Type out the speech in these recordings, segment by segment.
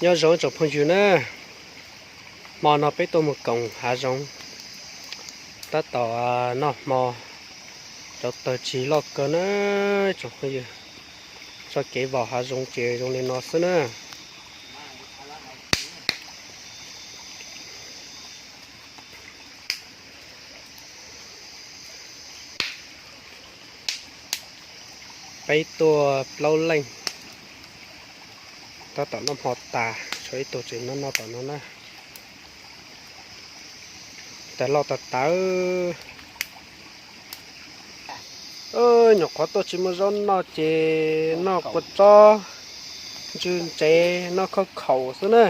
Nyob zoo tsoom phooj ywg na, hmo no peb tuaj mus koom hav zoov, tab tom noj hmo, cov tawg tsis loj kawg na tsoom phooj ywg. Txoj kev vau hav zoov ces zoo li no xwb na. Peb tuaj plaub leej, tab tom noj hmo tas, tshuav ib tug tseem noj noj tom no na. Tawg loj tas tas. Nyuam qhuav tuaj tsis muaj zaub noj ces noj kua txob, ntsw ntsev, noj khaub khaum xwb na.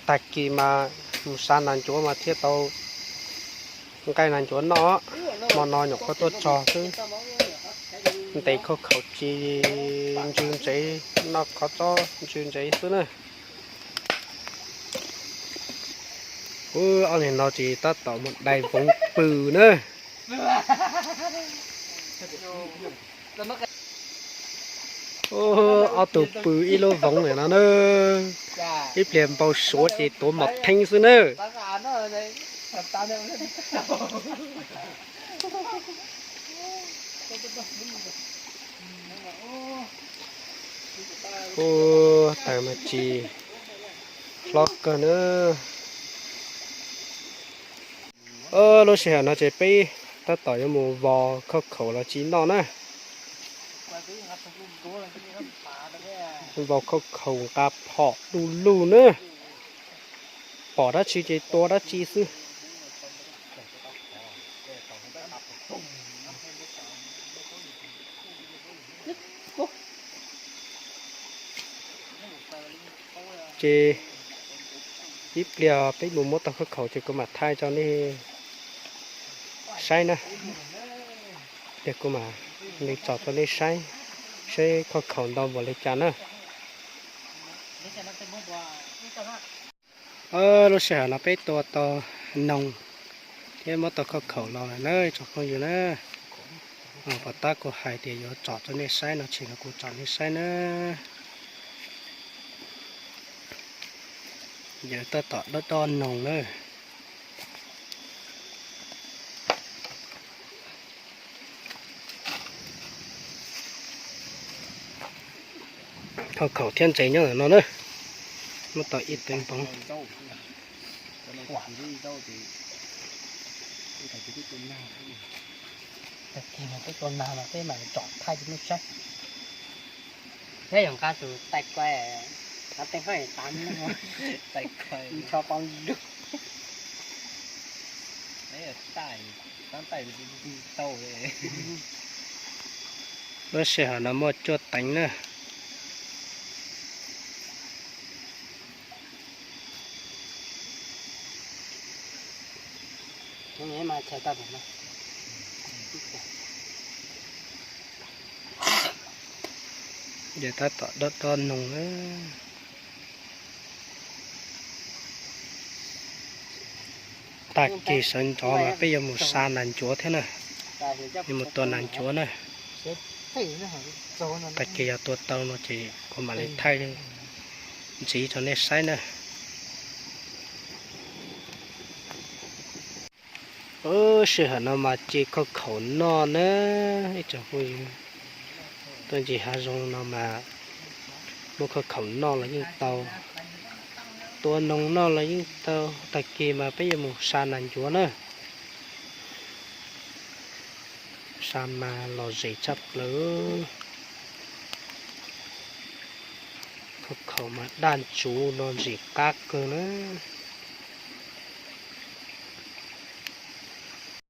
Tag kis mas mus sa nas ncuav mas thiaj tau nqaij nas ncuav noj. Hmo no nyuam qhuav tuaj txog xwb, ntes khaub khaum ci, ntsw ntsev, noj khaub txob ntsw ntsev xwb na. Ub, ob niag no ces tab tom mus dai voov pw na. Ob tug pw ib lub voov li no na. Ib pliag npau suav ces tuav mos theeb xwb na. Ub, tawg mas tsis hlob kawg na. Lub sij hawm no ces peb tab tom yuav mus vos khaub khaum los tsis noj na. Vos khaub khaum nqa phom du lug na. Pom dab tsi ces tua dab tsi xwb. Ces ib pliag peb mus muab tau khaub khaum ces kuv mam thaij rau nej saib na. Pliag kuv mam li tsom rau nej saib, saib khaub khaum ntau npaum li cas na. Lub sij hawm no peb tua tau noog thiab muab tau khaub khaum los lawm na tsoom phooj ywg na. Pom tab kuv hais tias yuav tsom rau nej saib no ces kuv tsom nej saib na. Yawg tab tom dob dob noog na. Khaub khaum thiab ntsev nyob ntawm no na. Muab tau ib tee npoov. Tag kis no peb tua nag no peb mam tsom thaij rau nej saib. Thiab yog nqa tus tais kais, nqa teeb haj tas, ncho pov lug. Lub sij hawm no muaj cuaj teev na. Yawg tab tom dob dob noog na. Tag kis sawv ntxov mas peb yuav mus sa nas ncuav thiab na. Yuav mus tua nas ncuav na. Tag kis yog tua tau no ces kuv mam li thaij ntxiv rau nej saib na. Sij hawm no mas ci khaub khaum noj na, ib tsoom phooj ywg. Tuaj ntsis hav zoov no mas muab khaub khaum noj los yeej tau, tua noog noj los yeej tau. Tag kis mas peb yuav mus sa nas ncuav na. Sa mas lom zem tshaj plaws. Khaub khaum mas daj ntsuv no zem qab kawg na.